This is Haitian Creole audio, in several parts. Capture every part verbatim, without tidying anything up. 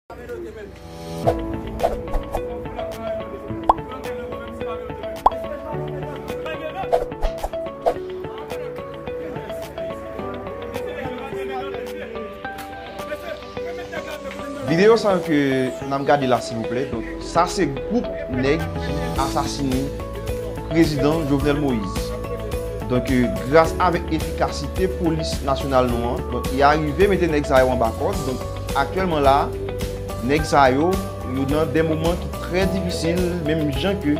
Videyo sa yo ke n ap gade la, silvouplè. Donk, sa se gwoup nèg ki asasinen prezidan Jovenel Moïse. Donk, euh, gras avèk efikasite polis nasyonal nou an, donk, y arive mete nèg sa yo anba kòd. Donk, aktyèlman la, nèg sa yo, yo nan de moman ki trè difisil, menm jan ke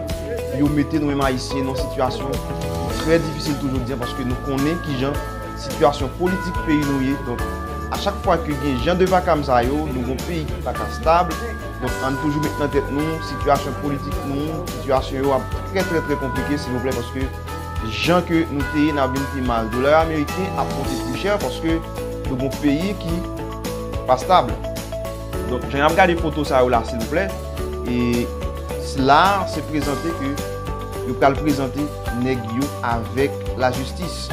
yo mete nou menm Ayisyen nan sitiyasyon ki trè difisil tou jodi a, paske nou konnen kijan sitiyasyon politik peyi nou ye. Donk, a chak fwa ke gen jan de vakam sa yo, nou gon peyi ki pa ka stab. Donk, ann toujou met nan tèt nou, sitiyasyon politik nou, sitiyasyon yo ap trè, trè, trè konplike, silvouplè, paske jan ke nou te ye, n ap vin pi mal. Dola ameriken ap monte pi chè paske nou gon peyi ki pa stab. Donk, jan n ap gade foto sa yo la, silvouplè, e la, se prezante ke yo pral prezante nèg yo avèk lajistis.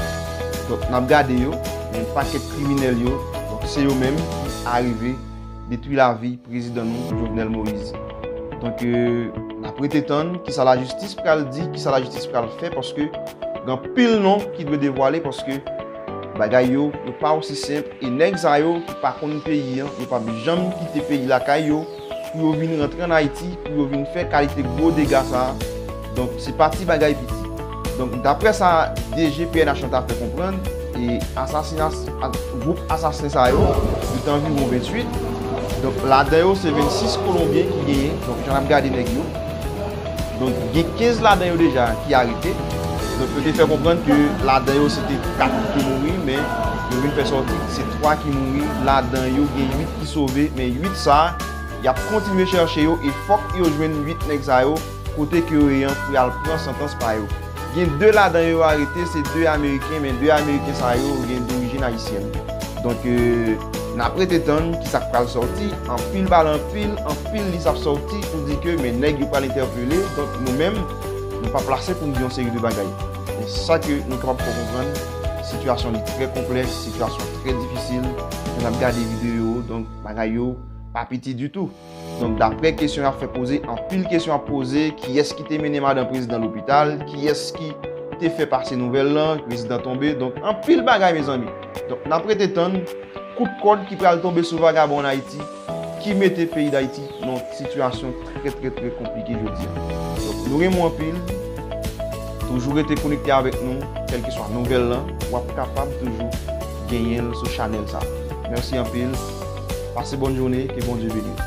Donk, n ap gade yo, yon pakèt kriminèl yo, donk, se yo menm ki arive detwi lavi prezidan nou, Jovenel Moïse. Donk, euh, n ap rete tann kisa lajistis pral di, kisa lajistis pral fè, paske gen anpil non ki dwe devwale, paske bagay yo, yo pa osi senp, e nèg sa yo ki pa konn peyi an, yo p ap janm kite peyi lakay yo, pou yo vin rantre ann Ayiti, pou yo vin fè kalite gwo dega sa a. Donk, se pa ti bagay piti. Donk, daprè sa D G P N H lan ta fè konprann, e asasina, a, gwoup asasen sa yo, yo te anviwon venntuit. Donk, ladan yo, se vennsis Kolonbyen ki genyen. Donk, jan n ap gade nèg yo. Donk, gen kenz ladan yo deja ki arete. Donk, yo te fè konprann ke ladan yo, se te kat ki te mouri, men yo vin fè sòti, se twa ki mouri. Ladan yo, gen uit ki sove, men uit sa, y ap kontinye chèche yo, e fòk yo jwenn uit nèg sa yo, kote ke yo ye an, pou y al pran santans pa yo. Gen de ladan yo arete, se de Ameriken, men de Ameriken sa yo gen dorijin ayisyèn. Donk, euh, n ap rete tann kisa k pral sòti. Anpil pale anpil, anpil lis ap sòti pou di ke, men nèg yo pral entèpele. Donk, nou menm, nou pa plase pou n di yon seri de bagay. Men sa ke nou kapab fè w konprann, sitiyasyon li trè konplèks, sitiyasyon trè difisil. Jan n ap gade videyo yo, donk, bagay yo pa piti ditou. Donk, daprè kesyon y ap fè poze, anpil kesyon ap poze, kiyès ki te mennen madan prezidan lopital, kiyès ki te fè pase nouvèl lan, prezidan tonbe. Donk, anpil bagay, mezanmi. Donk, n ap rete tann kout kòd ki pral tonbe sou vagabon ann Ayiti, ki mete peyi Dayiti nan yon sitiyasyon trè, trè, trè konplike jodi a. Donk, nou renmen w anpil. Toujou rete konekte avèk nou, kèlkeswa nouvèl lan, w ap kapab toujou genyen l sou chanèl sa. Mèsi anpil. Pase bòn jounen, ke Bondye beni w.